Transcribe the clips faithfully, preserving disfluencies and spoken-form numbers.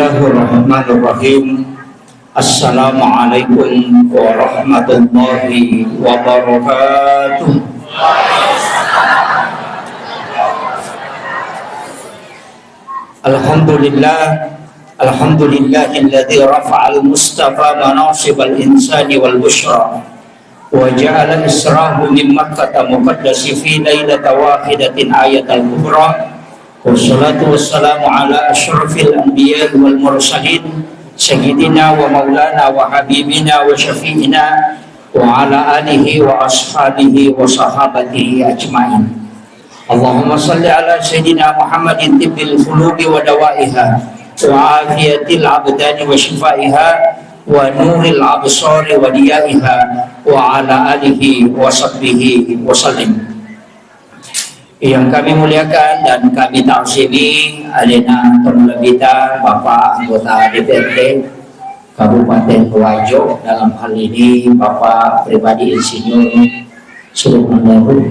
Bismillahirrahmanirrahim. Assalamualaikum warahmatullahi wabarakatuh. Alhamdulillah, alhamdulillahilladzi rafa'al mustafa manasibal insani wal busyra. وجعل إسراه من مكة المقدس في ليلة واحدة آية الكبرى. والصلاة والسلام على أشرف الأنبياء والمرسلين سيدنا ومولانا وحبيبنا وشفيعنا وعلى آله وأصحابه وصحابته أجمعين. اللهم صل على سيدنا محمد طب القلوب ودوائها وعافية الأبدان وشفائها ونور الأبصار وضيائها وعلى آله وصحبه وسلم. Yang kami muliakan dan kami ta'zimi alena tomalebbita Bapak Anggota D P R D Kabupaten Wajo, dalam hal ini Bapak Pribadi Insinyur Sulaiman Daru.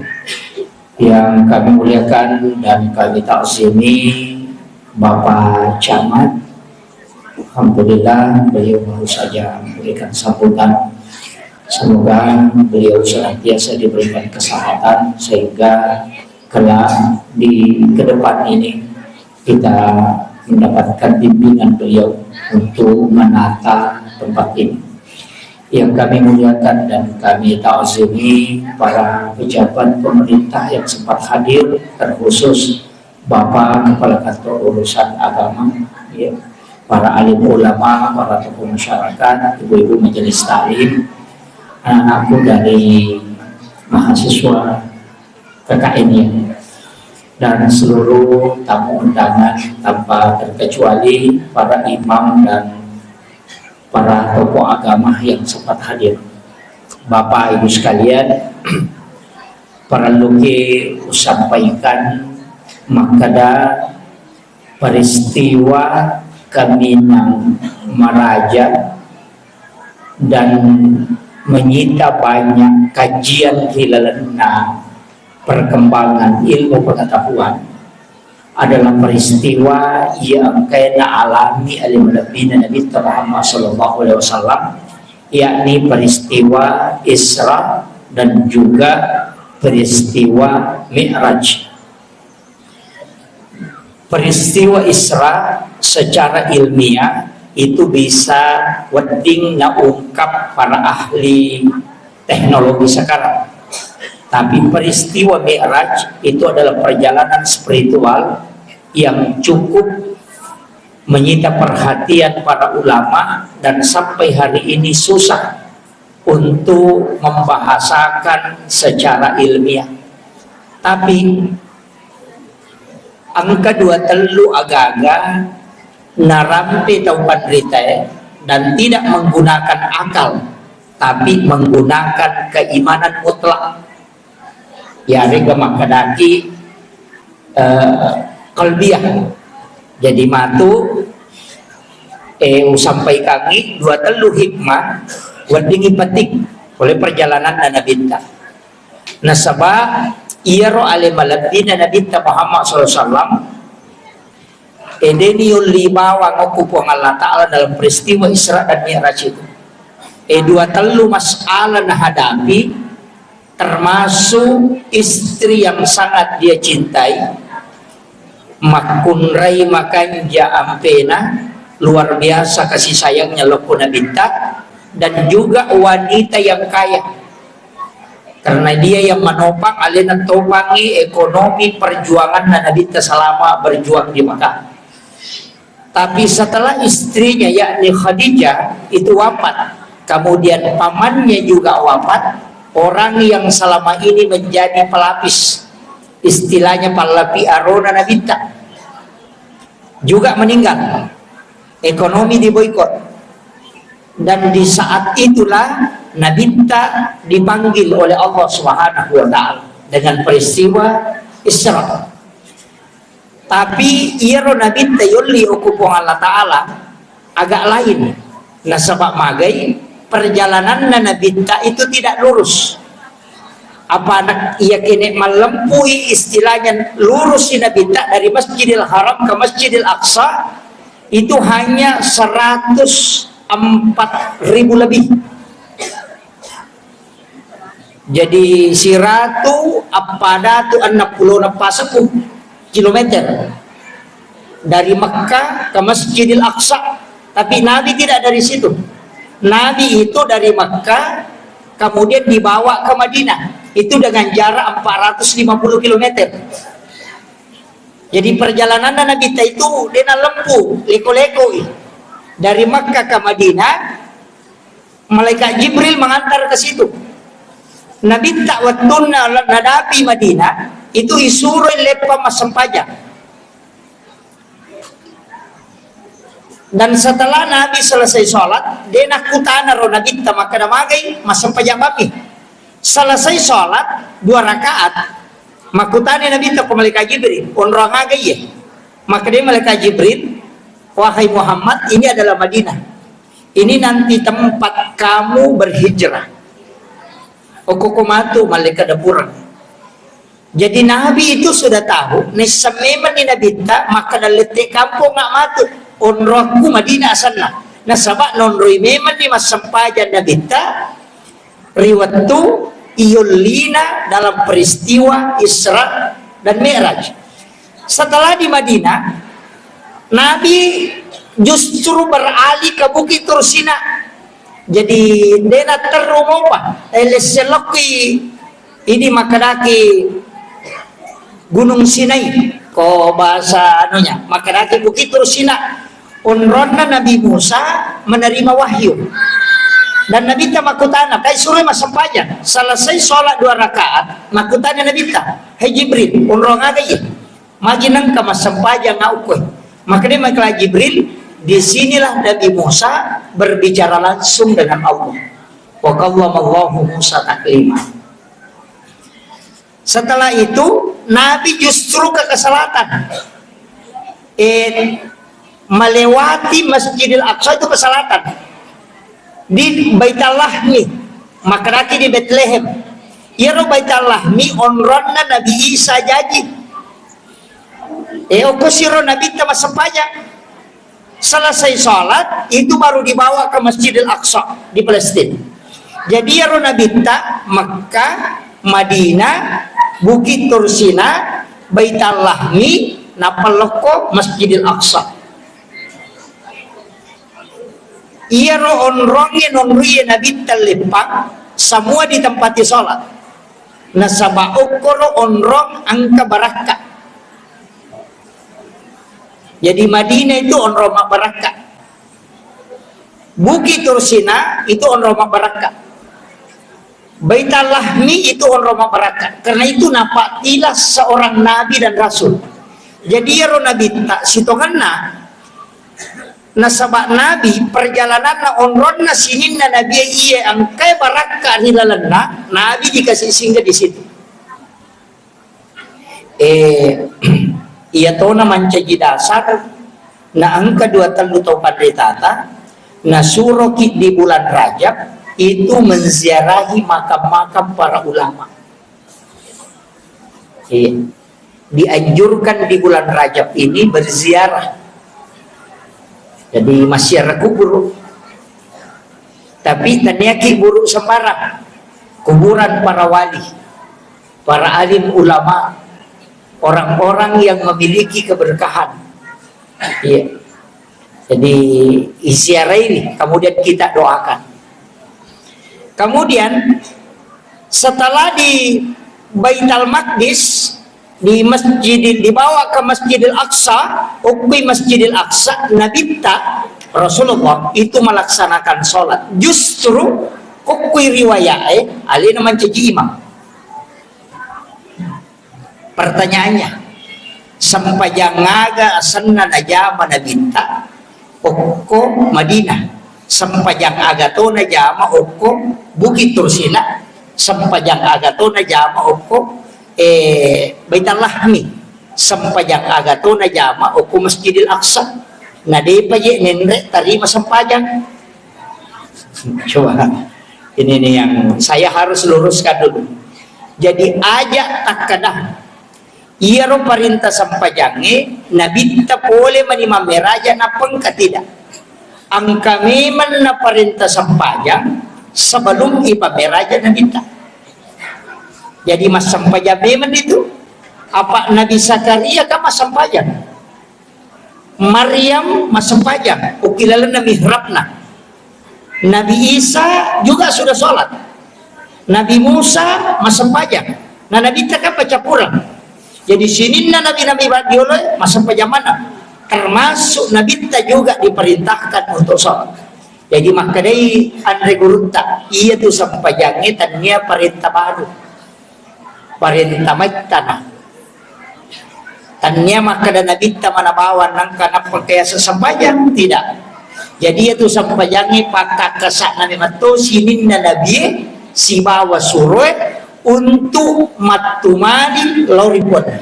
Yang kami muliakan dan kami ta'zimi Bapak Camat, alhamdulillah beliau baru saja memberikan sambutan. Semoga beliau senantiasa diberikan kesehatan sehingga kelak di ke depan ini kita mendapatkan bimbingan beliau untuk menata tempat ini. Yang kami muliakan dan kami ta'zimi para pejabat pemerintah yang sempat hadir, terkhusus Bapak Kepala Kantor Urusan Agama, ya, para alim ulama, para tokoh masyarakat, ibu-ibu majelis taklim, anak-anakku dari mahasiswa K K N, ya, dan seluruh tamu undangan tanpa terkecuali para imam dan para tokoh agama yang sempat hadir. Bapak Ibu sekalian, parelluki usampaikan makkeda peristiwa Kaminang Maraja dan menyita banyak kajian ri lalenna perkembangan ilmu pengetahuan adalah peristiwa iya engkae naalami ale malebbina Nabitta Muhammad sallallahu alaihi wasallam, yakni peristiwa Isra dan juga peristiwa Mi'raj. Peristiwa Isra secara ilmiah itu bisa wedding naungkap para ahli teknologi sekarang. Tapi peristiwa Mi'raj itu adalah perjalanan spiritual yang cukup menyita perhatian para ulama dan sampai hari ini susah untuk membahasakan secara ilmiah. Tapi engka dua tellu agaga narampe tau panritae dan tidak menggunakan akal, tapi menggunakan keimanan mutlak. Yarega makkedaki, eh, qalbiyah. Jadi matu, eh, usampaikangi dua tellu hikmah weddingngi penting oleh perjalanan Nabitta. Nasaba iyaro ale malebbina Nabitta Muhammad sallallahu alaihi wasallam, eh, de niyolli bawang okko Puang Allah Ta'ala dalam peristiwa Isra dan Mi'raj itu. Eh, dua tellu masalah nahadapi, termasuk istri yang sangat dia cintai, makkunrai makanja ampena, luar biasa kasih sayangnya lokko Nabitta, dan juga wanita yang kaya. Karena dia yang menopang, alena topangi ekonomi perjuangan Nabitta selama berjuang di Mekah. Tapi setelah istrinya, yakni Khadijah, itu wafat, kemudian pamannya juga wafat, orang yang selama ini menjadi pelapis, istilahnya pallapi arona Nabitta, juga meninggal. Ekonomi diboikot. Dan di saat itulah Nabitta dipanggil oleh Allah Subhanahu wa Ta'ala dengan peristiwa Isra. Tapi iyaro Nabitta yolli okko Puang Allah Ta'ala agak lain. Nasaba magai perjalananna Nabitta itu tidak lurus. Apa anak iya kene mallempui istilahnya lurus si Nabitta dari Masjidil Haram ke Masjidil Aqsa, Itu hanya seratus empat ribu lebih. Jadi, siratu appada tu enneng pulo nappasekku kilometer dari Mekah ke Masjidil Aqsa. Tapi Nabi tidak dari situ. Nabi itu dari Mekah, kemudian dibawa ke Madinah. Itu dengan jarak empat ratus lima puluh kilometer. Jadi, perjalananna Nabitta itu de nalempu, leko-lekoi. Dari Makkah ke Madinah, malaikat Jibril mengantar ke situ. Nabitta wettunna la-, nadapi Madinah, itu isuroi leppang massempajang. Dan setelah Nabi selesai sholat, de nakkutana ro Nabitta makkeda, "Magai massempajang bammi?" Selesai sholat dua rakaat, makkutana Nabitta ko malaikat Jibril, "Onrong aga iye?" Makkeda malaikat Jibril, "Wahai Muhammad, ini adalah Madinah. Ini nanti tempat kamu berhijrah." Okko ko matu malaikat dapureng. Jadi Nabi itu sudah tahu, naisseng memenni Nabitta makkeda lette kampong nggak matu, onrokku Madinah asenna. Nasaba nonroi memenni massempajang Nabitta ri wettu iyollina dalam peristiwa Isra dan Mi'raj. Setelah di Madinah, Nabi justru beralih ke Bukit Tursina. Jadi, de natterru mopa, eh, lesselokki idi makkedaki Gunung Sinai, ko bahasa anunya, makkedaki Bukit Tursina. Onronna Nabi Musa menerima wahyu. Dan Nabitta makkutana, "Kai suroi massempajang?" Selesai sholat dua rakaat, makkutana Nabitta, "Hai Jibril, onrong aga iye? Magi nengka massempajang aukkoi?" Makkeda malaikat Jibril, di sinilah Nabi Musa berbicara langsung dengan Allah. Wa kallamallahu Musa taklima. Setelah itu, Nabi justru ke, ke selatan. Eh, melewati Masjidil Aqsa itu ke selatan. Di Baitul Lahmi, makkedaki di Betlehem. Iyaro Baitul Lahmi onronna Nabi Isa jaji. Eh, okko siro Nabitta massempajang. Selesai sholat, itu baru dibawa ke Masjidil Aqsa di Palestina. Jadi, iyaro Nabitta Mekah, Madinah, Bukit Tursina, Baitul Lahmi, nappa lokko Masjidil Aqsa. Iyaro onrongnge nonrie Nabitta leppang, semua ditempati sholat. Nasaba okkoro onrong engka barakka. Jadi Madinah itu onrong mabbarakka. Bukit Tursina itu onrong mabbarakka. Baitul Lahmi itu onrong mabbarakka. Karena itu napattilah seorang nabi dan rasul. Jadi iyaro Nabitta sitongenna, nasaba Nabi perjalananna onronna sininna Nabi iye engkae barakka ri lalenna, Nabi dikasih singgah di situ. Eh, iya tona mancaji dasar, na engka dua tellu tau panritata, nasuroki di bulan Rajab itu menziarahi makam-makam para ulama. Iya. Dianjurkan di bulan Rajab ini berziarah. Jadi, massiara kubur. Tapi taniaki buru sembarang. Kuburan para wali, para alim ulama, orang-orang yang memiliki keberkahan. Iya. Jadi, iziarahi, kemudian kita doakan. Kemudian, setelah di Baitul Maqdis, di Masjidil, dibawa ke Masjidil Aqsa, okkoi Masjidil Aqsa, Nabitta, Rasulullah itu melaksanakan sholat. Justru, okkoi riwayat, eh, alena mancaji imam. Pertanyaannya, sempajang aga asenna najama Nabitta okko Madinah? Sempajang aga to najama okko Bukit Tursina? Sempajang aga to najama okko, eh, Baitul Lahmi? Sempajang aga to najama okko Masjidil Aqsa? Na depa je nenre tarima sempajang. Coba, ini nih yang saya harus luruskan dulu. Jadi, aja takkeda Iyaro parenta sempajangnge, Nabitta pole mani mammeraja, nappa engka tidak? Engka memang naparenta sempajang sebelum ipammeraja Nabitta. Jadi massempajang memang itu. Apa Nabi Zakaria kan massempajang? Maryam massempajang, ukki lalenna mihrabna. Nabi Isa juga sudah sholat. Nabi Musa massempajang. Nah, Nabitta kan paccappureng. Jadi sininna nabi-nabi badioloe massempajang maneng. Termasuk Nabitta juga diperintahkan untuk sholat. Jadi makkedai anre gurutta, iya tu sempajangnge tania parenta baru. Parenta maittana. Tania makkeda Nabitta mana bawang nangka nappa kaya sesempajang, tidak. Jadi iya tu sempajangnge pakkakkasa'na memang to sininna nabie sibawa suroe untuk mattumani lao ri Puanna.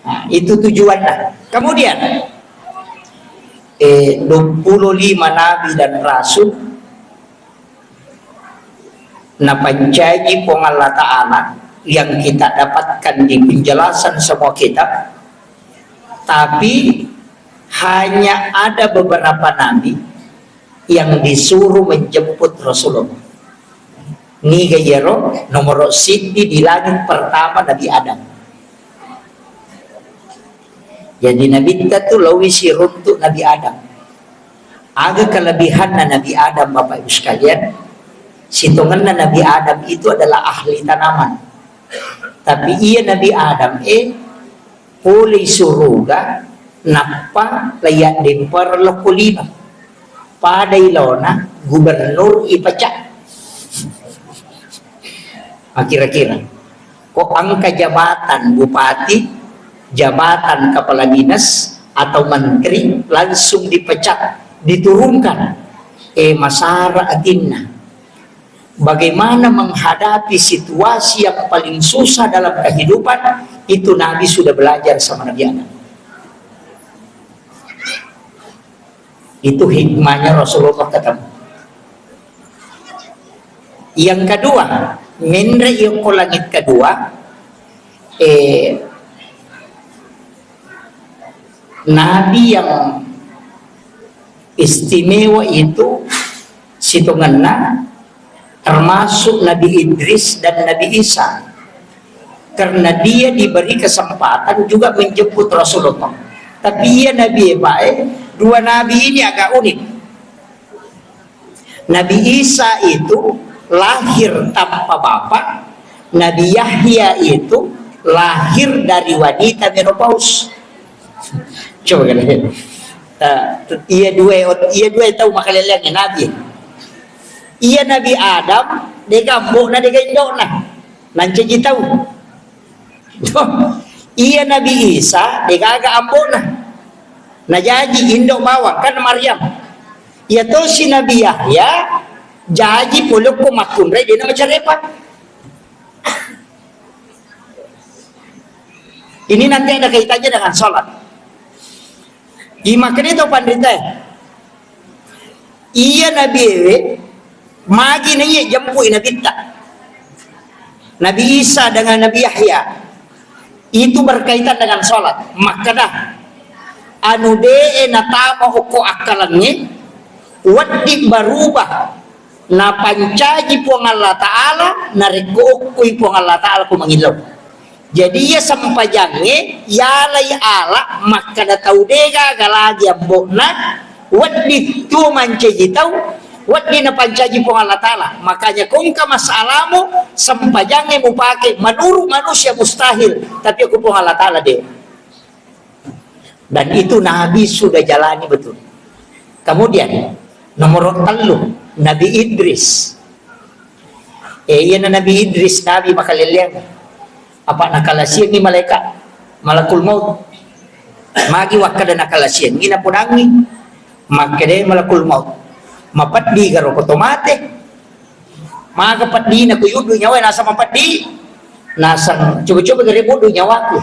Nah, itu tujuanna. Kemudian, eh, dua puluh lima nabi dan rasul napancaji Puang Allah Ta'ala yang kita dapatkan di penjelasan semua kitab, tapi hanya ada beberapa nabi yang disuruh menjemput Rasulullah. Niga iyaro? Nomoro siddi di langit pertama Nabi Adam. Jadi Nabitta tu laowi siruntu Nabi Adam. Aga kelebihanna Nabi Adam, Bapak Ibu sekalian? Sitongenna Nabi Adam itu adalah ahli tanaman. Tapi iya Nabi Adam, eh, pole suruga, nappa layaddemper lokko lino. Pada ilona gubernur ipecat. Ah, kira-kira. Kok angka jabatan bupati, jabatan kepala dinas, atau menteri langsung dipecat, diturunkan. Eh, masara atinna. Bagaimana menghadapi situasi yang paling susah dalam kehidupan, itu Nabi sudah belajar sama Nabi Adam. Itu hikmahnya Rasulullah ketemu. Yang kedua, menre yokko langit kedua, eh, Nabi yang istimewa itu sitongenna termasuk Nabi Idris dan Nabi Isa. Karena dia diberi kesempatan juga menjemput Rasulullah. Tapi iya Nabi, eh, Pak, eh, dua nabi ini agak unik. Nabi Isa itu lahir tanpa bapak, Nabi Yahya itu lahir dari wanita menopause. Coba kalian. Eh, iya dua, iya dua tau makaleleang nabi. Iya Nabi Adam, dega ambo'na, dega indo'na. Nancaji tau. Iya Nabi Isa, degaga ambo'na. Najaji indo bawang, kan Maryam. Iya tosi Nabi Yahya, jaji polokko makkunrai, dena macarepa. Ini nanti ada kaitannya dengan sholat. Imakkedai to panritae. Iya Nabi ewe, magi naiya jempui Nabitta. Nabi Isa dengan Nabi Yahya. Itu berkaitan dengan sholat. Makkeda, anu de'e natama okko akkalengnge, wedding berubah napancaji Puang Allah Ta'ala, narekko okkoi Puang Allah Ta'ala ko mangillau. Jadi, iya sempajangnge, yalai ala makkeda tau degaga lagi ambo'na, wedding tuo mancaji tau, wedding napancaji Puang Allah Ta'ala. Makanya, kongka masalamu, sempajangnge mupake menurut manusia mustahil, tapi aku Puang Allah Ta'ala de. Dan itu Nabi sudah jalani betul. Kemudian, nomor tellu, Nabi Idris. Eh, iyana Nabi Idris, Nabi makaleleang. Apa nakalasiangi malaikat, malakul maut. Magi wakkada nakalasiangi, napodangi. Makkeda malakul maut, mapeddi garo ko to mate. Maga peddina ko yuddu nyawa, nasang mapeddi. Nasang coba-coba gare buddu nyawaku.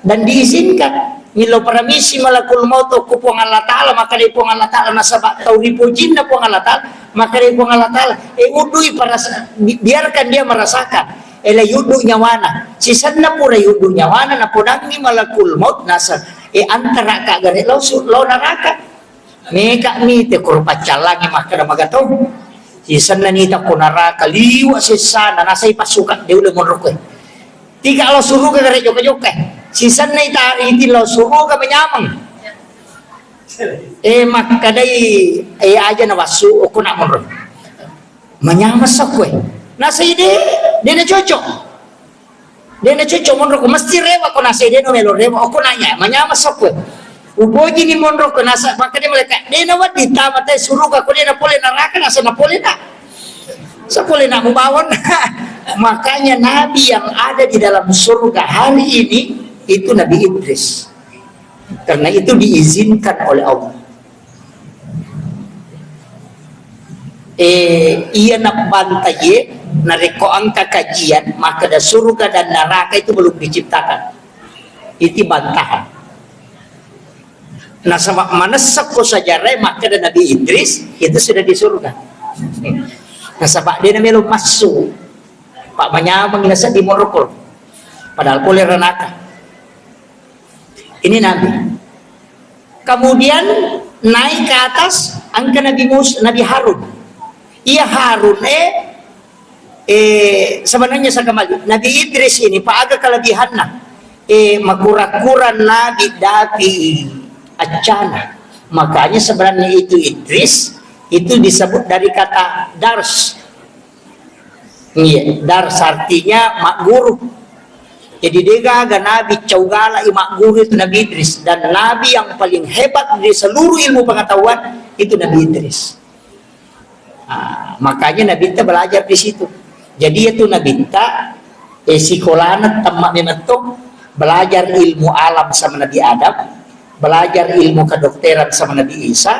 Dan diizinkan. Millau paramisi malakul maut ko Puang Allah Ta'ala, maka dari Puang Allah Ta'ala, nasaba tau ripojinna Puang Allah Ta'ala, maka dari Puang Allah Ta'ala, eh, udui parasa-, bi-, biarkan dia merasakan. E, la yuddu nyawana. Sisenna pura yuddu nyawana, napodangngi malakul maut, nasa, e, antara ka gare lao su-, lao naraka. Meka mi te koro paccallangi makkeda magatau. Sisenna nita ko naraka liwa sessana, nasai passuka de ulle monro koe. Tiga lao suruga gare jokka-jokka. Sisenna ita iti lao suruga manyameng. E, makkedai, e, aja na wassu, okko na monro. Manyameng sakkoe. Nasai de, de na cocok. De na cocok monro ko mesti rewa ko nasai de no melo rewa. Okko nanya, manyameng sakkoe. Upoji ni monro ko nasa, makkeda malaikat, de na wedding tama te suruga ko de na pole naraka, nasa na pole na. Sa pole na mubawon. Makanya nabi yang ada di dalam surga hari ini itu Nabi Idris. Karena itu diizinkan oleh Allah. Eh, iya nabbantaie, narekko engka kajian, makkeda surga dan neraka itu belum diciptakan. Itu bantahan. Nasaba manessa ko sejarah, makkeda Nabi Idris itu sudah di surga. Nasaba de na melo massu. Pak manyameng nasa di morokol. Padahal pole ranaka. Ini Nabi. Kemudian naik ke atas, engka Nabi Mus-, Nabi Harun. Iya Harun, eh, eh, sebenarnya saya kembali. Nabi Idris ini, Pak, aga kelebihannya. Eh, makura-kura Nabi dapi acana. Makanya sebenarnya itu Idris, itu disebut dari kata dars. Iya, dars artinya mak guru. Jadi, degaga nabi cau galak i mak guru itu Nabi Idris. Dan nabi yang paling hebat di seluruh ilmu pengetahuan itu Nabi Idris. Ah, makanya Nabi kita belajar di situ. Jadi, itu Nabi kita, eh, sikolana temma memetto belajar ilmu alam sama Nabi Adam, belajar ilmu kedokteran sama Nabi Isa,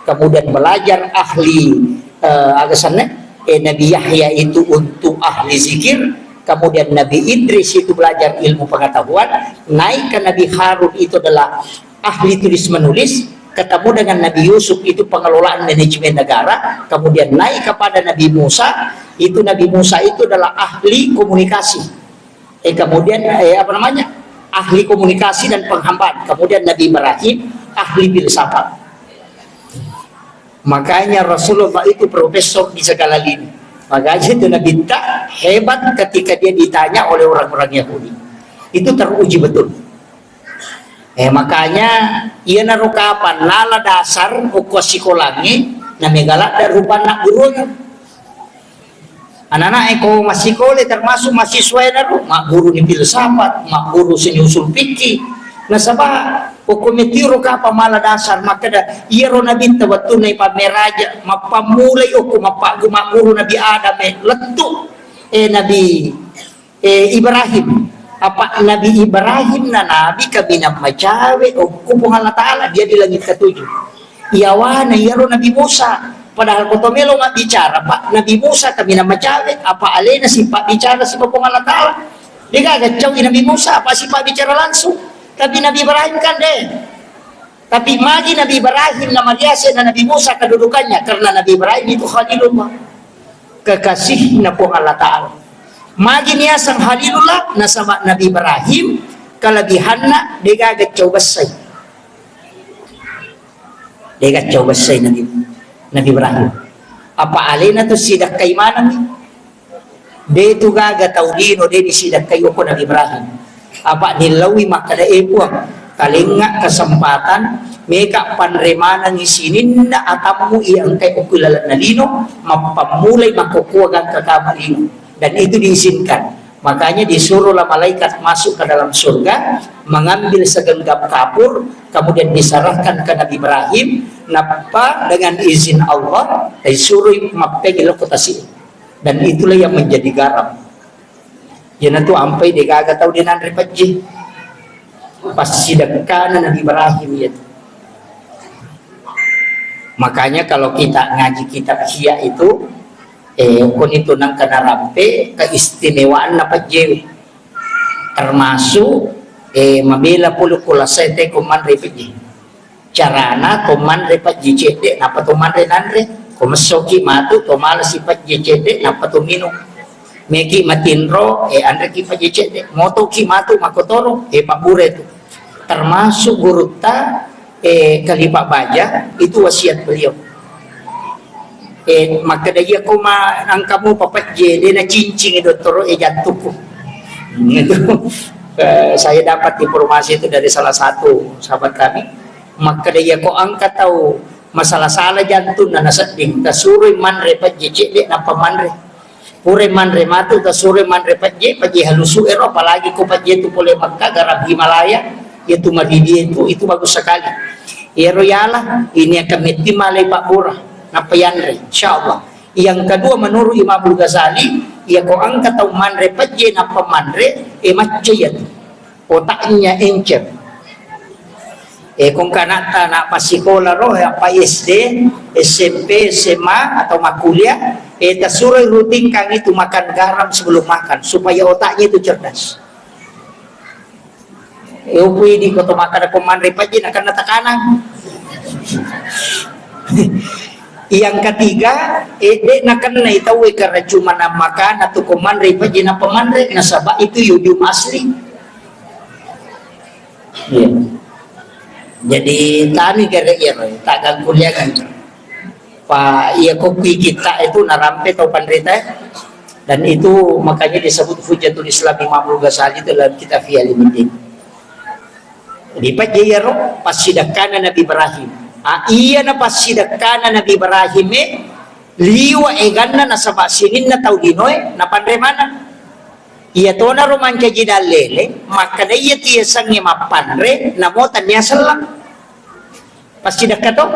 kemudian belajar ahli, eh, aga senna, eh, Nabi Yahya itu untuk ahli zikir, kemudian Nabi Idris itu belajar ilmu pengetahuan, naik ke Nabi Harun itu adalah ahli tulis menulis, ketemu dengan Nabi Yusuf itu pengelolaan manajemen negara, kemudian naik kepada Nabi Musa, itu Nabi Musa itu adalah ahli komunikasi. Eh, kemudian, eh, apa namanya, ahli komunikasi dan penghambaan. Kemudian Nabi Ibrahim, ahli filsafat. Makanya Rasulullah itu profesor di segala lini. Makanya itu Nabi ta hebat ketika dia ditanya oleh orang-orang Yahudi. Itu teruji betul. Eh, makanya, iyanaro kapang nala dasar okko sikolangnge, na megaladda rupanna gurunna. Anak-anak e ko massikole termasuk mahasiswa e naro, magguru ni filsafat, magguru seni usul fikih. Nasaba okko metiro kapang mala dasar makkeda, iyaro nabitta wettunna ipammeraja, mappammulai okko mappagguru Nabi Adam e lettu, eh, Nabi, eh, Ibrahim. Apa Nabi Ibrahim na nabi kaminang macawe okko Puang Allah Ta'ala, dia di langit ketujuh. Iyawana iyaro Nabi Musa. Padahal ko to melo mabbicara, Pak, Nabi Musa kaminang macawe, apa alena sipabbicara sipa Puang Allah Ta'ala. Degaga cau'i Nabi Musa, apa sipabbicara langsung. Tapi Nabi Ibrahim kan de. Tapi magi Nabi Ibrahim na mariase na Nabi Musa kedudukannya, karena Nabi Ibrahim itu Khalilullah. Kekasihna Puang Allah Ta'ala. Magi niaseng Khalilullah, nasaba Nabi Ibrahim kelebihanna degaga cau bessai. Degaga cau bessai Nabi, Nabi Ibrahim. Apa alena tu sidakkai manengngi? De tu gaga tau lino de disidakkai okko Nabi Ibrahim. Apa nillaui makkeda, e Puang, talengnga kesempatan, meka panre manengngi sininna atammu iya engkai okko lalenna lino, mappammulai makkokkoe gangka kama lino. Dan itu diizinkan. Makanya disuruhlah malaikat masuk ke dalam surga, mengambil segenggam kapur, kemudian diserahkan ke Nabi Ibrahim, nappa dengan izin Allah, disuruh mappegi lokotasi. Dan itulah yang menjadi garam. Iyanatu ampai degaga tau de nanre pejje. Passidekkana Nabi Ibrahim iyatu. Makanya kalau kita ngaji kitab Ihya itu, eh, koni tu nangka narampe keistimewaanna pejje. Termasuk, eh, mabela pole ko lasai te ko manre pejje. Carana to manre pejje cedde, nappa to manre nanre. Ko messoki matu, to malasi pejje cedde, nappa to minung. Meki matinro, eh, anreki pajje cedde. Motoki matu makotoro, eh, pabbura tu. Termasuk gurutta, eh, Khalifah Baja, itu wasiat beliau. Eh, makkeda, "Iya ko ma engka mupa pajje, de nacincingi dottoro, eh, jantukku." Itu, eh, saya dapat informasi itu dari salah satu sahabat kami. Makkeda, "Iya ko engka tau masala-sala jantunna nasedding, tasuroi manre pajje cedde, nappa manre." Purai manre matu, tasuroi manre pejje, pejje halusu ero, apalagi ko pejje tu pole Mekka, garam Himalaya, yaitu maridi itu, itu bagus sekali. Iyaro yala, ini akan metti malai pabbura, nappa yanre, insyaallah. Yang kedua, menurut Imam Ghazali, iya ko engka tau manre pejje nappa manre, e macca iya tu. Otaknya encer. Eh, kongka anatta, anak passikola ro, eh, apa S D, S M P, S M A, atau makkuliah, eh, tasuroi rutinkan itu makan garam sebelum makan, supaya otaknya itu cerdas. Eh, upui di koto makan ko manre pejje, nakenna tekanan. Yang ketiga, eh, de nakenna tau e karena cuma makan atau ko manre pejje nappa manre, nasaba itu yodium asli. Iya. Jadi tani gare iya, Roy, tak ganggu dia kan. Pa iya kopi kita itu narampe tau panrita, eh. Dan itu makanya disebut Hujjatul Islam Imam Ghazali itu dalam kitab Ihya Ulumuddin. Jadi pejje iyaro passidekkana Nabi Ibrahim. Ah, iya na passidekkana Nabi Ibrahim e, liwa eganna nasaba sininna tau linoe napanre maneng. Iya tonaro mancaji dallele, makkeda iya tiasengnge mappanre, namo tania sellang. Passidekka to?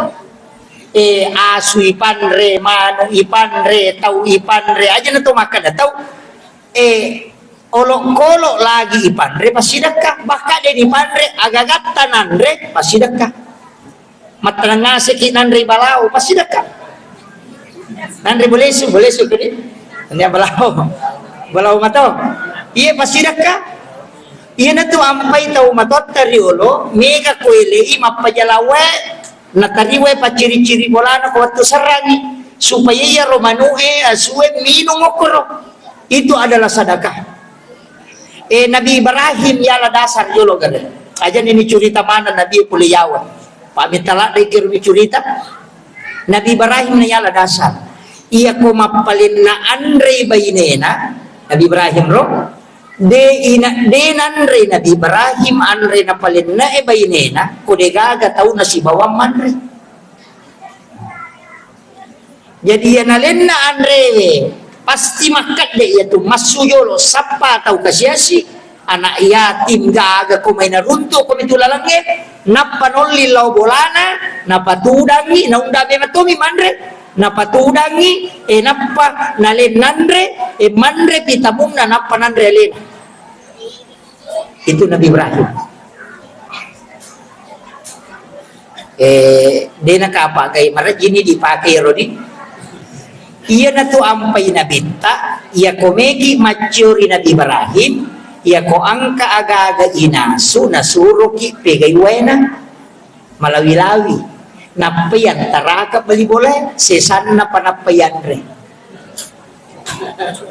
Eh, asu ipanre, manu ipanre, tau ipanre, aja na to makkeda tau. Eh, olokolo lagi ipanre, passidekka. Bakka de nipanre, agagatta nanre, passidekka. Mattenang ngaseki nanre balao, passidekka. Nanre bolesu, bolesu kedi. Tania balao. Balao mato. Iya passidekka. Iyanatu ampai tau matotta riolo, mega ko elei mappajalawae, natariwae pacciri-ciri bolana ko wettu serrangi, supaya iyaro manu'e asue minung okkoro. Itu adalah sedekah. Eh, Nabi Ibrahim yala dasar jolo gare. Aja ni curita mana Nabi pole yawa. Pak minta ladde kiru curita. Nabi Ibrahim na yala dasar. Iya ko mappalenna anre bainena, Nabi Ibrahim ro, de ina, de nanre Nabi Ibrahim anre napalenna e bainena, ko de gaga tau nasibawang manre. Jadi, iya nalenna anrewe, pasti makkedde iyatu, massu jolo, sappa tau kasiasi, anak yatim, gaga ko mai naruntu ko mitu lalengnge, nappa nolli lao bolana, napatudangi, naundang mematomi manre, napatudangi, e nappa nalen nanre, e manre pitamunna, nappa nanre alena. Itu Nabi Ibrahim. Eh, de nakapa gai marajini dipake rodi. Iyanatu ampai nabitta, iya ko meki macciori Nabi Ibrahim, iya ko angka agaga inasu nasuroki pegai waena. Malawi-lawi. Nappai antaraka bali bolae, sesanna pa nappai anre.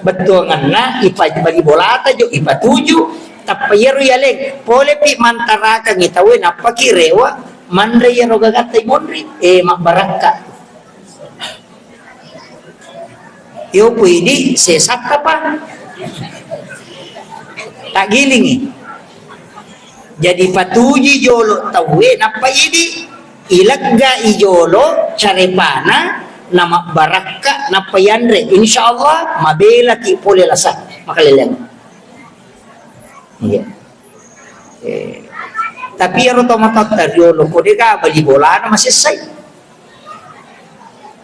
Bettuanganna ipa-, bali bolata jo ipatuju, tappa iyaro yaleng. Polepi mantarakangngi tauwe, nappaki rewa, manre iyaro gagatta imonri, eh, mabbarakka. Yo, ku idi sesatta pa. Taggilingi. Jadi patuji jolo tauwe, nappa idi ilegga i jolo carepana, namabbarakka, nappa yanre. Insya Allah, mabelaki pole lasa. Makaleleng. Iya. Eh, tapi iyaro to matotta riolo ko dega bali bolana masessai.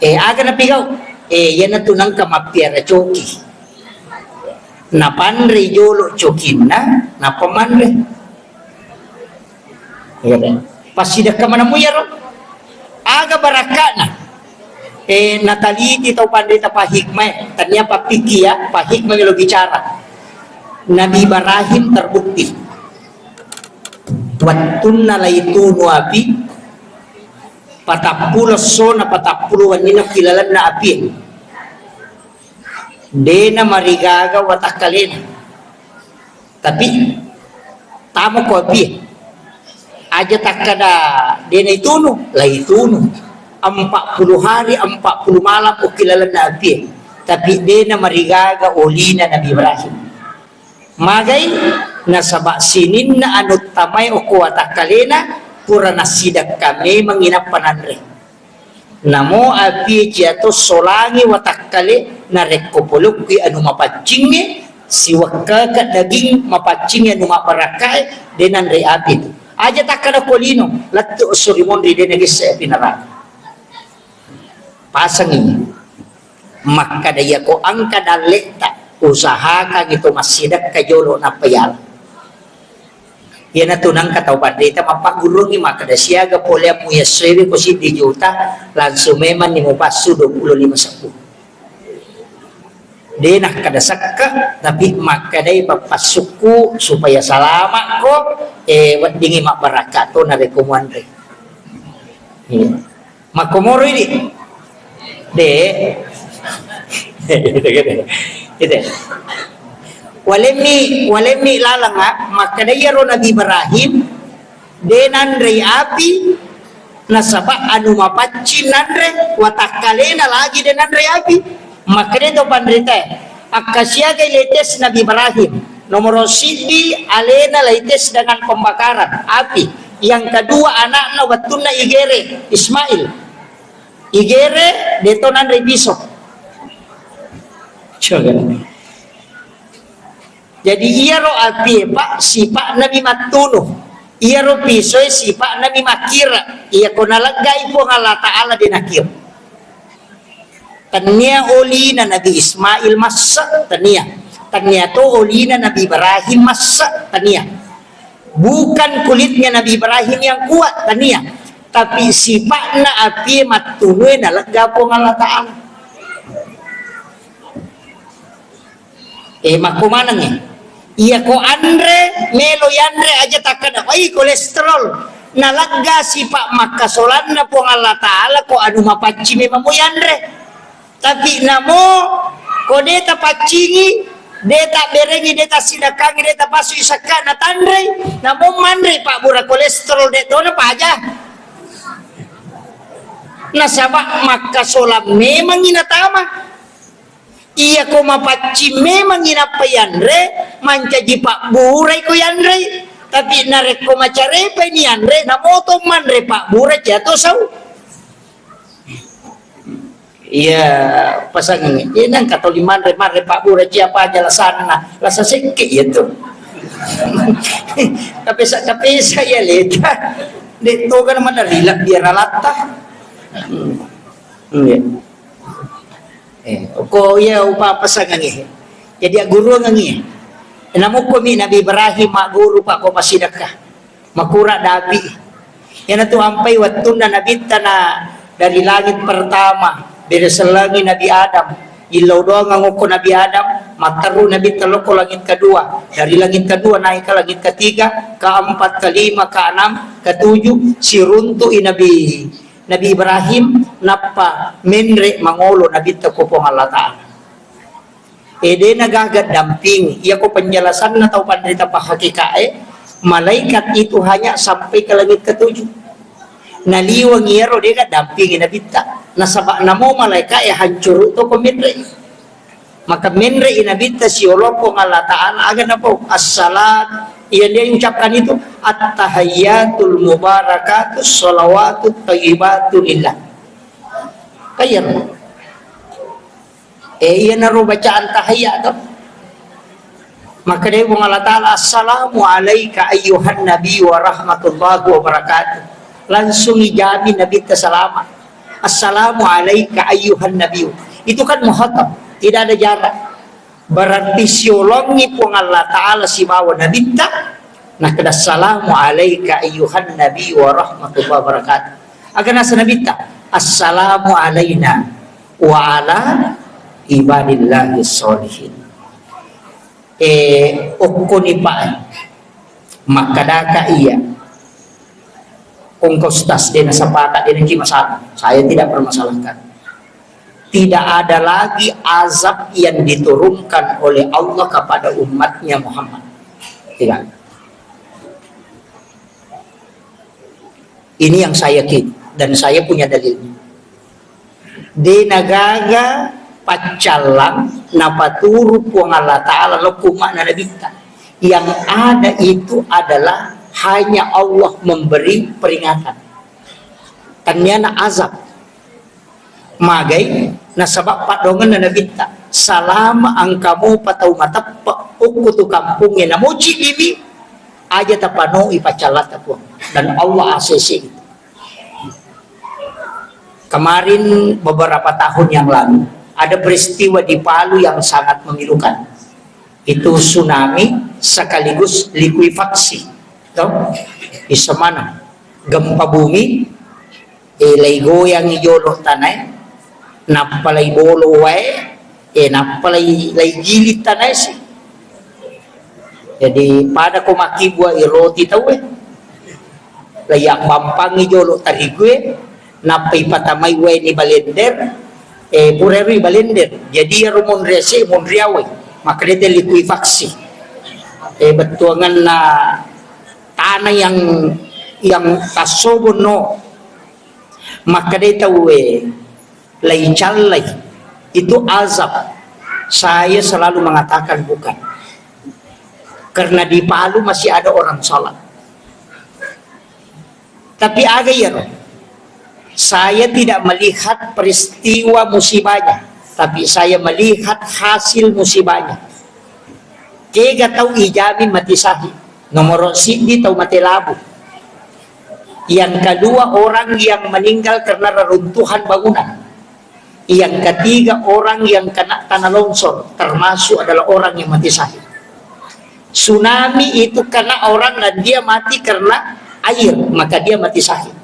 Eh, aga napigau? Eh, iyanatu nangka mappiara coki. Napanre jolo cokinna, nappa manre. Iya, kan? Passidekka manemu iyaro. Aga barakka'na? Eh, nataliti tau panrita pahikmah, tania pappiki ya, pahikmah melo bicara. Nabi Ibrahim terbukti. Wettunna laitunu api, patappulo essona, patappulo wenninna ki lalenna api. Dena marigaga watakkalena. Tapi tamo ko apie. Aja takkada dena itunu, la itunu. Empat puluh hari, empat puluh malam okki lalenna apie. Tapi dena marigaga olina Nabi Ibrahim. Magai? Nasaba sininna anu tamae okko watakkalena pura nassidekka memang inappa nanre. Namo apie ciato solangi watakkale narekko polokkui anu mapaccingnge, siwekkaka daging mapaccingnge anu mabbarakkae, de nanre api tu. Aja takkada ko lino, lettu esso ri monri de nagesse api neraka. Pasengi. Makkada iyako engka dalletta, usahakangi to massidekka jolo nappa yala. Iyanatu nangka tau panrita mappaggurungngi makkada siaga poleammu yessoewe ko siddi juta, langsung memanni mupassu dua puluh lima seppuh. De nakkada sekka, tapi makkadai pappassukku supaya salamakko, eh, weddingi mabbarakka to narekko muanre. Iya. Makkomoro idi. De. Gitu, gitu. Gitu. Walemmi, walemmi laleng, ah, makkada iyaro Nabi Ibrahim de nanrei api, nasaba anu mapaccing nanre, watakkalena lagi de nanrei api. Makkada to panritae, akkasiagai letes Nabi Ibrahim. Nomoro siddi alena laites dengan pembakaran api. Yang kedua anakna wettunna igere Ismail. Igere deto nanre piso. Coba. Jadi iyaro apie, Pak, sipa'na mi mattunu. Iyaro pisoe sipa'na mi makkira. Iyako naleggai Puang Allah Ta'ala de nakira. Tennia olina Nabi Ismail masse, tennia. Tennia to olina Nabi Ibrahim masse, tennia. Bukan kulitnya Nabi Ibrahim yang kuat, tennia. Tapi sipa'na apie mattunue nalegga Puang Allah Ta'ala. Eh, makko manengngi. Iyako anre, melo yanre aja takkada, "Oi, kolesterol." Nalegga sipa' makkasolanna Puang Allah Ta'ala ko anu mapaccing memang mo yanre. Tapi namo ko de tapaccingi, de tabberengi, de tassidekkangi, de tapasui sekka natanrei, namo manrei pabbura kolesterol de tona paja. Nasaba makkasolang memangngi natama. Iyako mapaccing memangngi nappa yanre, mancaji pabburai ko yanrei. Tapi narekko macarepaini yanre, namoto manre pabbura ciato sau. Iya, pasangngi. Iya, nangka toli manre, manre pabbura ciapa aja lasanna. Lasa sekke iya tu. Kapesa-kapesa iya leta. Dek toga nama dari lak biar alatta. Hmm. Iya. Eh, ko iya upa pasangangi. Jadi agguruangangi. Namukko mi Nabi Ibrahim magguru pa ko pasidekka. Makura dapi. Iyanatu ampai wettunna Nabitta na dari langit pertama, bere sellengi Nabi Adam. Illau doang ngokko Nabi Adam, matteru Nabitta lokko langit kedua. Dari langit kedua naik ke langit ketiga, keempat, kelima, keenam, ketujuh, siruntu'i Nabi Nabi Ibrahim, nappa menre mangolo Nabitta ko Puang Allah Ta'ala. E, dena gaga dampingi. Iyako penjelasanna tau panrita pahakikae, malaikat itu hanya sampai ke langit ketujuh. Naliweng iyaro dega dampingi Nabitta. Nasaba namo malaikae hancuru to ko menre. Maka menre'i Nabitta siolong Puang Allah Ta'ala, aga napau? Assalat, yang dia ucapkan itu, "At-tahayyatul mubarakatus shalawatut thayyibatu lillah." Kayar. Eh, iya naro bacaan tahiyya to. Maka dia Puang Allah Ta'ala, "Assalamu alaika ayyuhan nabi wa rahmatullahi wa barakatuh." Langsung ijamin Nabitta salama. "Assalamu alaika ayyuhan nabi." Itu kan muhatab, tidak ada jarak. Berarti siolongi Puang Allah Ta'ala sibawa Nabitta, nakkeda, "Assalamu alaika ayyuhan nabi wa rahmatullahi wa barakatuh." Aga nasa Nabitta, "Assalamu alaina wa ala ibadillahi sholihin." Eh, okkoni pa, makkadaka iya. Kongko stas, dena sepakat, dena ki masalah. Saya tidak permasalahkan. Tidak ada lagi azab yang diturunkan oleh Allah kepada umatnya Muhammad. Tidak. Ini yang saya yakin dan saya punya dalilnya. De nagaga paccallang napaturu Puang Allah Ta'ala lokku makna Nabitta. Yang ada itu adalah hanya Allah memberi peringatan. Tanniana azab. Magai, nasaba paddoangenna Nabitta, salama engka mopa tau mateppe okko tu kampongnge namoci dimi, aja tapanoi paccallatta Puang. Dan Allah A C C itu. Kemarin beberapa tahun yang lalu, ada peristiwa di Palu yang sangat memilukan. Itu tsunami sekaligus likuifaksi. Toh? Isemana gempa bumi, eh, laigoyangi jolo tanae, nappa laibolo wae, eh, nappa lai, laigili tanae si. Jadi, pada ko makkibua i roti tauwe. Laiabbampangi jolo tarigue, nappa ipatamai wae ni balender, eh, pura ero i balender. Jadi, iyaro monri ase, monri awai. Makkedai te likuifaksi. Eh, bettuanganna tanah yang, yang tassobonno. Makkedai tauwe, laicallai itu azab. Saya selalu mengatakan bukan. Karena di Palu masih ada orang sholat. Tapi aga iyaro? Saya tidak melihat peristiwa musibahnya, tapi saya melihat hasil musibahnya. Kega tau ijamin mati syahid? Nomoro siddi tau mate labu. Yang kedua, orang yang meninggal karena reruntuhan bangunan. Yang ketiga, orang yang kena tanah longsor, termasuk adalah orang yang mati syahid. Tsunami itu kena orang dan dia mati karena air, maka dia mati syahid.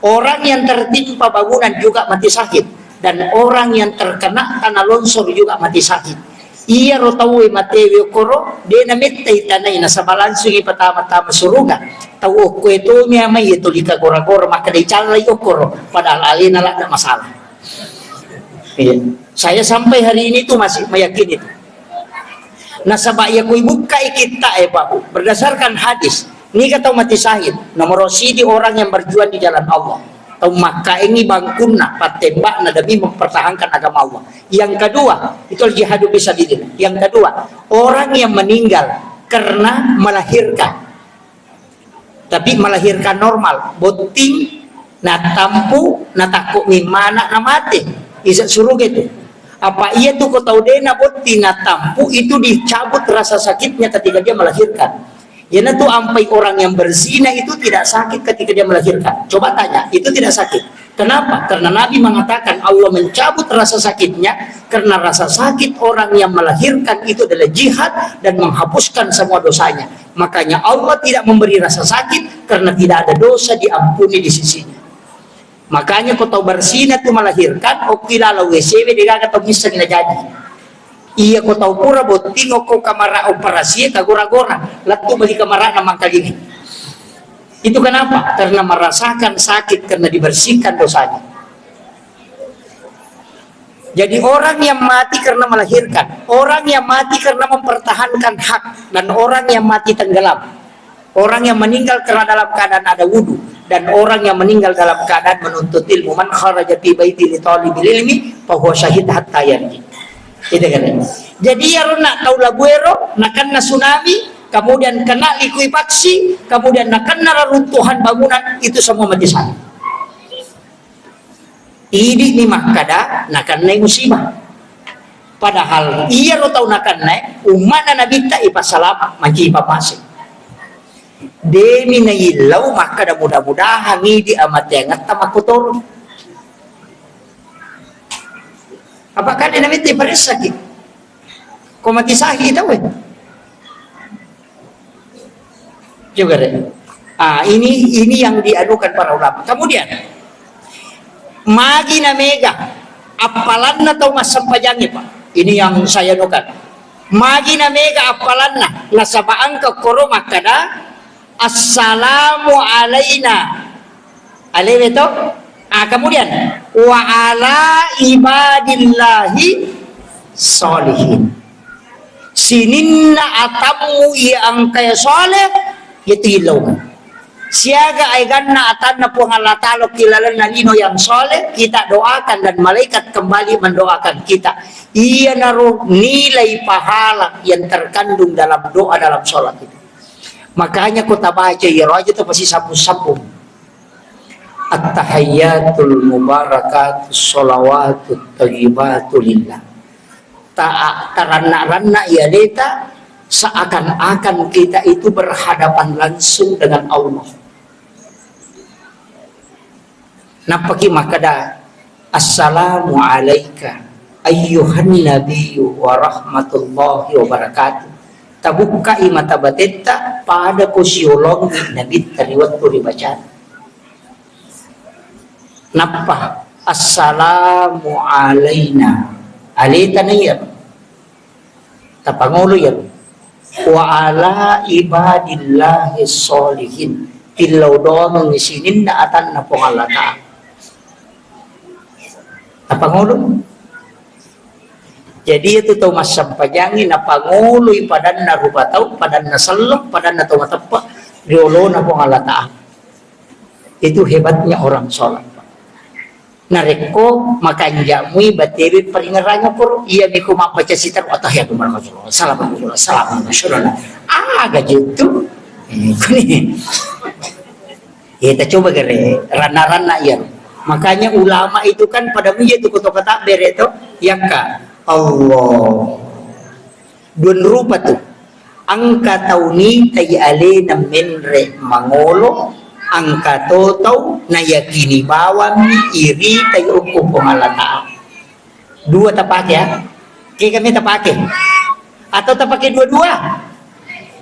Orang yang tertimpa bangunan juga mati syahid, dan orang yang terkena tanah longsor juga mati syahid. Iyaro tauwe matewe okkoro, de namettai tanai nasaba langsung ipatama-tama suruga. Tau okkoe tomi amai tuli kagora-gora, makkeda icallai okkoro, padahal alena ladde masalah. Iya. Saya sampai hari ini tuh masih meyakini itu. Nasaba iya kui bukkai kitta e, Pak Bu, berdasarkan hadis, niga tau mati syahid, nomor sidi orang yang berjuang di jalan Allah. Tau makkaengi bangkunna, pattembakna demi mempertahankan agama Allah. Yang kedua, itu al-jihadu fisabilillah. Yang kedua, orang yang meninggal karena melahirkan. Tapi melahirkan normal, botting, natampu, natakko mimmana, namate. Isa suruga itu. Apa iya tuh ko tau dena botting, natampu, itu dicabut rasa sakitnya ketika dia melahirkan. Iyanatu ampai orang yang berzina itu tidak sakit ketika dia melahirkan. Coba tanya, itu tidak sakit. Kenapa? Karena Nabi mengatakan Allah mencabut rasa sakitnya, karena rasa sakit orang yang melahirkan itu adalah jihad dan menghapuskan semua dosanya. Makanya Allah tidak memberi rasa sakit karena tidak ada dosa diampuni di sisinya. Makanya ko tau berzina tu melahirkan, okki lalo W C W degaga tau missengi na jadi. Iya ko tau pura botting okko kamara operasi, kagora-gora, lettu bali kamarana mangkalinga. Itu kenapa? Karena merasakan sakit karena dibersihkan dosanya. Jadi orang yang mati karena melahirkan, orang yang mati karena mempertahankan hak, dan orang yang mati tenggelam. Orang yang meninggal karena dalam keadaan ada wudu, dan orang yang meninggal dalam keadaan menuntut ilmu. Man kharaja fi baiti li talibil ilmi fahuwa syahid hatta yarji. Itu kan. Jadi iyaro na tau labuero, nakenna tsunami, kemudian kena likuifaksi, kemudian nakenna reruntuhan bangunan, itu semua mati syahid. Idi'ni makkada nakennai musibah. Padahal iyaro tau nakennai umma'na Nabitta ipassalama, mancaji pammasei. Demi naillau makkada mudah-mudahan idi amateangetta makkotoro. Apa kade Nabitta iparessaki? Ko mati syahid tauwe. Juga deh. Ah, ini ini yang dianukan para ulama. Kemudian magi na mega appalanna tau massempajangnge, Pak. Ini yang saya anukan. Magi na mega appalanna nasaba engka koro makkada, "Assalamu alaina." Alewe to? Ah, kemudian, wa ala ibadillahi sholihin. Sininna atammu iya engkae soleh, iyatu illau. Siaga aeganna atanna Puang Allah Ta'ala ki lalenna lino yang soleh, kita doakan dan malaikat kembali mendoakan kita. Iyanaro nilai pahala yang terkandung dalam doa dalam sholat itu. Makanya ko tabaca iyaro aja tu pasti sambung-sambung. At-tahiyyatul mubarakatus shalawatut thayyibatu lillah. Ta-, taranna-ranna iya aleta, seakan-akan kita itu berhadapan langsung dengan Allah. Nappaki makkeda, "Assalamu alaika ayyuhan nabiyyu wa rahmatullahi wa barakatuh." Tabukkai mata batetta, pada ko siolongi Nabitta ri wettu ribacana. Nappa, "Assalamu alaina." Aleta na iya. Tapangolo iyaro. "Wa ala ibadillahi sholihin." Tillau doangengngi sininna atanna Puang Allah Ta'ala. Tapangolo. Jadi itu tau massempajangngi napangoloi padanna rupa tau, padanna selleng, padanna tau mateppe ri olona Puang Allah Ta'ala. Itu hebatnya orang sholat, Pak. Narekko makanja'mui batewe paringerrang okkoro, iyami ko mabbaca sitaro, "Attahiyatu, assalamualaikum, assalamualaikum." Aga jettu? Eh, kuni. Eh, ta coba gare, ranna-ranna iya. Makanya ulama itu kan pada muja tu koto kata bere to, yakka. Allah. Duan rupa tu. Engka tau nitai alena menre mangolo, engka to tau nayakini bawammi iritai okko Puang Allah Ta'ala. Dua tapake, ya. Kega me tapake? Atau tapake dua-dua?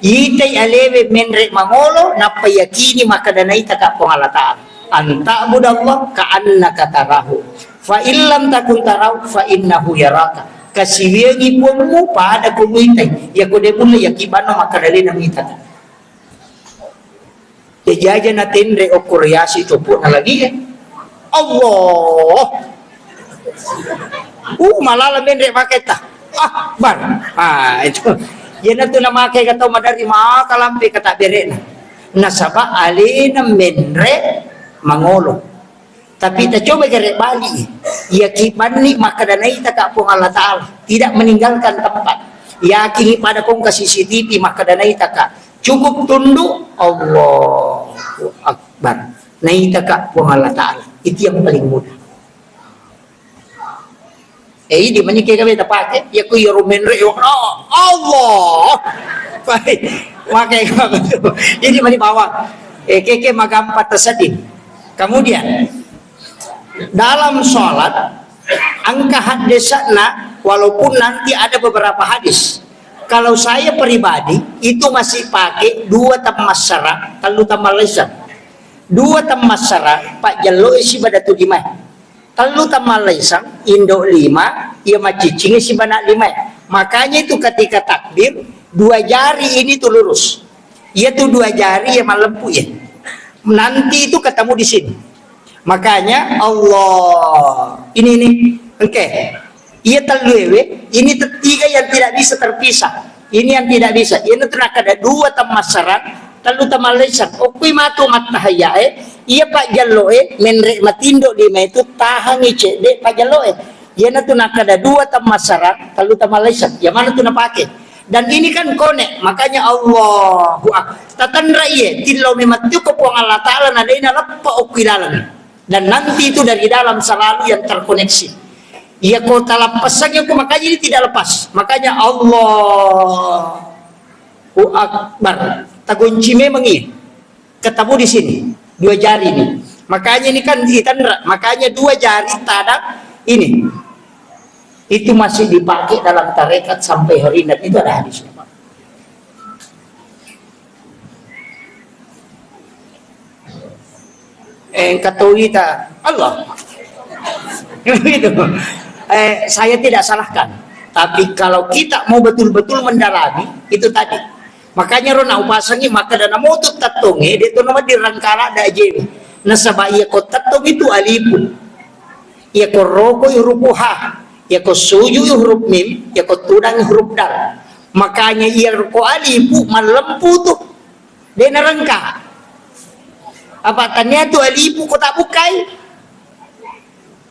Itai alewe menre mangolo, nappa yakini makkeda naitaka Puang Allah Ta'ala. An ta'budallah ka'annaka tarahu. Fa illam takun tarahu, fa innahu yaraka. Kasiwiangi puangmu pada ko muitai. Iya ko de mulle, yakibanno makkeda alena muitaka. Jaja na tenre okko riasi coppo na lagi, eh. Allah. Uh, malala menre maketta. Akbar. Ah, itu. Iyana tu namake ka tau madari maka lampe kata berena. Nasaba alena menre mangolo. Tapi ta coba gare bali. Iya kibanni makkeda naitaka Puang Allah Ta'ala. Tidak meninggalkan tempat. Yakingi pada kongka C C T V makkeda naitaka. Cukup tunduk, Allahu Akbar. Naitaka Puang Allah Ta'ala. Itu yang paling mudah. Eh, idi mani kega beta pake, ya ku iyaro menre, oh, Allah. Baik. Makai itu. Idi mani bawang. Eh, keke magampa taseding. Kemudian, dalam sholat, engka haddesana, walaupun nanti ada beberapa hadis. Kalau saya pribadi, itu masih pakai dua temmassara, tellu temmallaisang. Dua temmassara, pajjelloe siba datu limae. Tellu temmallaisang, indo lima, iya macciccingi siba anak limae. Makanya itu ketika takbir, dua jari ini tuh lurus. Iya tuh dua jari ya malempu ya. Nanti itu ketemu di sini. Makanya Allah, ini nih, oke. Iya telluewe, ini tiga yang tidak bisa terpisah. Ini yang tidak bisa. Iyana tu nakkeda dua temmassara, tellu temmallaisang. Okkui matu mattahayyae, iya pajjelloe, menre matindo lima itu tahangi cedde pajjelloe. Iyana tu nakkeda dua temmassara, tellu temmallaisang. Iya mana tu napake? Dan ini kan konek, makanya Allahu Akbar. Tatanra iye, tillau memang tu ko Puang Allah Ta'ala na dena leppa okkui laleng. Dan nanti itu dari dalam selalu yang terkoneksi. Iya ko talappasang, iya ko makanya ini tidak lepas. Makanya Allahu Akbar. Tagunci memang ini. Ketemu di sini. Dua jari ini. Makanya ini kan ditanra. Makanya dua jari tadang ini. Itu masih dipakai dalam tarekat sampai hari ini. Dan itu ada hadisnya, Pak. Eh, kata wita, Allah. Gitu. Eh, saya tidak salahkan. Tapi kalau kita mau betul-betul mendalami, itu tadi. Makanya ro na upasangi, maka dana motu tattonge, dia tu nama dirangkala da jewi. Nasaba iyako tettong itu alifu. Iyako roko huruf ha. Iyako suju huruf mim. Iyako tudang huruf dal. Makanya iyako alifu mallempu tu. De narengka. Apa tania tu alifu ko tak bukai?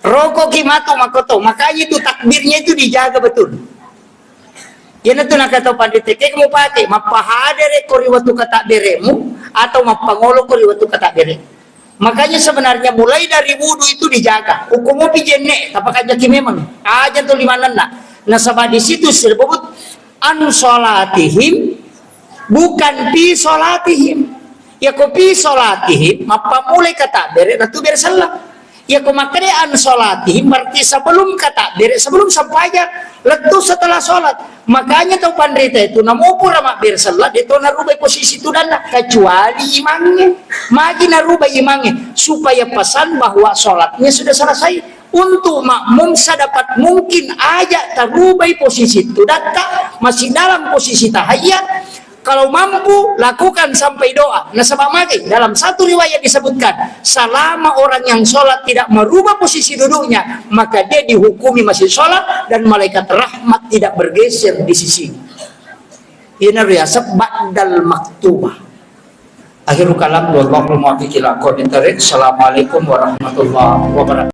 Rokoki matu makoto. Makanya itu takbirnya itu dijaga betul. Iyanatu nakatau panrita, kega mupake, mappahadere ko ri wettu katakberemu atau mappangolo ko ri wettu katakbere. Makanya sebenarnya mulai dari wudu itu dijaga. Hukum mopi jenne, tapakanjaki memang. Aja tu limanenna. Nasaba di situ disebut an salatihim, bukan fi salatihim. Iyako fi salatihim, mappammulai katakbere, natu bere selleng. Iyako makkeda an salatihim, berarti sebelum katakbere, sebelum sempajang, lettu setelah salat. Makanya tau panrita itu, namo pura mabbere selleng, de to narubai posisi tudanna, kecuali imangnge. Magi narubai imangnge, supaya pesan bahwa salatnya sudah selesai. Untuk makmum sedapat mungkin aja tarubai posisi tudatta, masih dalam posisi tahiyat, kalau mampu, lakukan sampai doa. Nasaba magai, dalam satu riwayat disebutkan, selama orang yang sholat tidak merubah posisi duduknya, maka dia dihukumi masih sholat dan malaikat rahmat tidak bergeser di sisinya. Ini riasab ba'dal maktubah. Akhirul kalam, wallahul muwaffiq ila aqwamit thariq. Assalamualaikum warahmatullahi wabarakatuh.